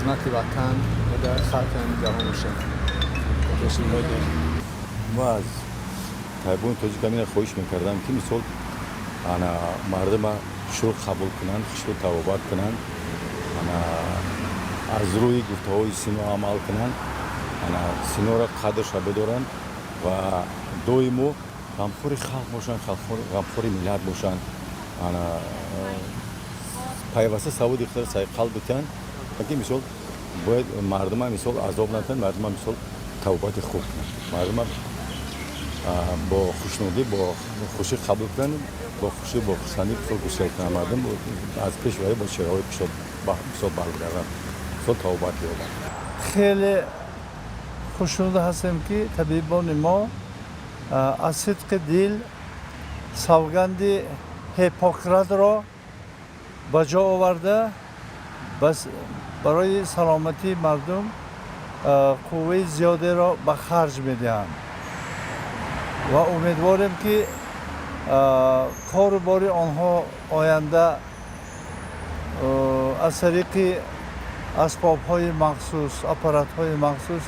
Хизмати ватан ва дар халқи ҳамин ҷаҳон бошем. Пешниҳод дорем. Мо аз табибони тоҷик ҳамина хоҳиш мекардам, ки мисол ана мардума хушрӯ қабул кунанд, хушрӯ табобат кунанд, ана аз рӯи гуфтаҳои Сино амал кунанд, ана Синора қадрша бидоранд ва доимо ғамхори халқ бошанд, ғамхори миллат бошанд, ана пайваста саводи худро сайқал битиҳанд, ки мисол бояд мардума мисол азоб натиҳанд, мардума мисол табобати хуб кунанд, мардума бо хушнудӣ, бо хушӣ қабул кунанд, бо хушӣ, бо хурсандӣ мисол гусел кунанд, мардум аз пеш вай бо чеҳраҳои кушод мисол баргарданд, мисол табобат ёбанд. Хеле хушнуд ҳастем, ки табибони мо аз сидқи дил савганди Ҳиппократро ба ҷо оварда, барои саломатии мардум қувваи зиёдеро ба харҷ медиҳанд ва умедворем, ки кору бори онҳо оянда аз тариқи асбобҳои махсус, аппаратҳои махсус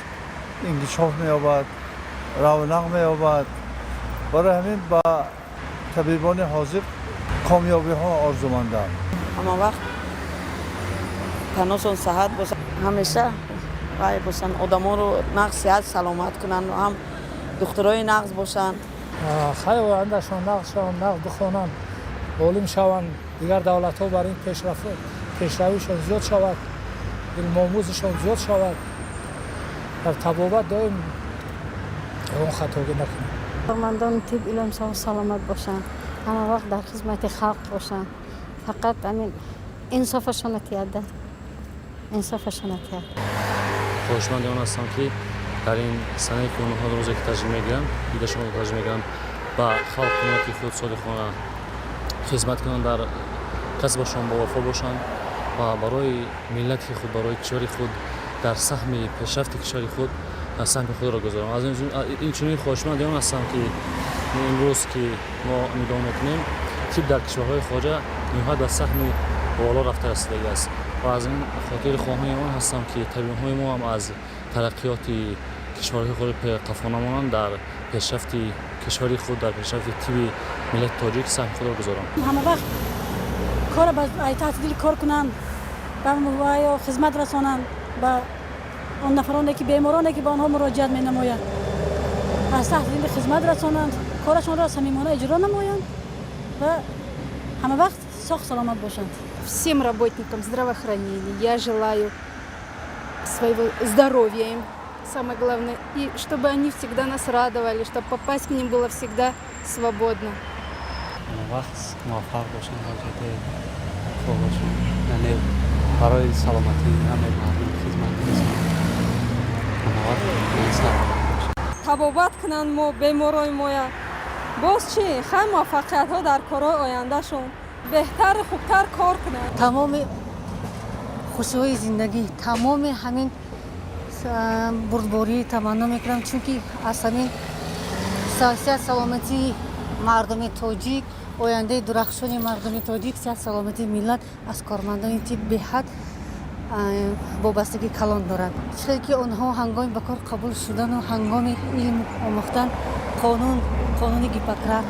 инкишоф меёбад, равнақ меёбад. Барои ҳамин ба табибони ҳозир комёбиҳо орзумандам. Ҳама вақт таношон саҳат бошад, ҳамеша вай бошанд, одамонро нағз, сиҳат, саломат кунанд, ҳам духтурои нағз бошанд. Хай, ояндашон нағз шаванд, нағз бихонанд, олим шаванд, дигар давлатҳо бар ин пешравишон зиёд шавад, илмомӯзишон зиёд шавад, дар табобат доим ягон хатогӣ накунанд. Кормандони тиб илм саломат бошанд, ҳама вақт дар хизмати халқ бошанд. Фақат ҳамин инсофашона тиҳада, инсофашона тиҳад. Хоҳишманди он ҳастам, ки дар ин санае, ки онҳо рӯзе ки таҷлил мегиранд, идашонро таҷлил мегиранд, ба халқу миллати худ содиқона хизмат кунанд, дар касбашон бовафо бошанд ва барои миллати худ, барои кишвари худ, дар саҳми пешрафти кишвари худ саҳми худро гузоранд. Аз инчунин хоҳишманди он ҳастам, ки имрӯз, ки мо нигоҳ мекунем, тиб дар кишварҳои хориҷа ниҳоят ба саҳми боло рафта расидагӣ аст ва аз ин хотир хоҳони он ҳастам, ки табибҳои мо ҳам аз тараққиёти кишварҳои худ қафо намонанд, дар пешрафти кишвари худ, дар пешрафти тиби миллати тоҷик саҳми худро гузоранд. Ҳама вақт кора ба таҳти дил кор кунанд ё хизмат расонанд ба он нафароне ки, бемороне ки ба онҳо муроҷиат менамояд, аз таҳти дили хизмат расонанд, корашонро самимона иҷро намоянд ва ҳама вақт соғ саломат бошанд. Всем работникам здравоохранения я желаю своего здоровья им, самое главное, и чтобы они всегда нас радовали, чтобы попасть к ним было всегда свободно. Вақт муваффақ бошанд дар ҷодаи корашон, яъне барои саломатии ҳамаи мардум хизмат расонанд, ҳамавақт сарбаланд бошанд. Табобат кунанд мо беморои моя. Боз чӣ? Хай, муваффақиятҳо дар корҳои ояндашон, беҳтару хубтар кор кунанд. Тамоми хушиҳои зиндагӣ, тамоми ҳамин бурдборӣ таманно мекунам, чунки аз ҳамин сиҳат саломатии мардуми тоҷик ояндаи дурахшони мардуми тоҷик, сиҳат саломатии миллат аз кормандони тиб беҳад вобастагии калон дорад. Чӣ ки онҳо ҳангоми ба кор қабул шудану ҳангоми илм омӯхтан қонуни Гиппократ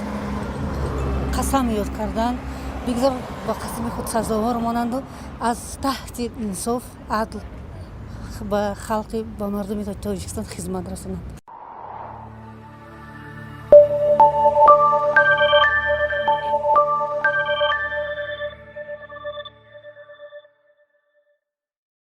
қасам ёд карданд, бигзор ба қасами худ сазовор монанду аз таҳти инсоф, адл ба халқи, ба мардуми Тоҷикистон хизмат расонанд.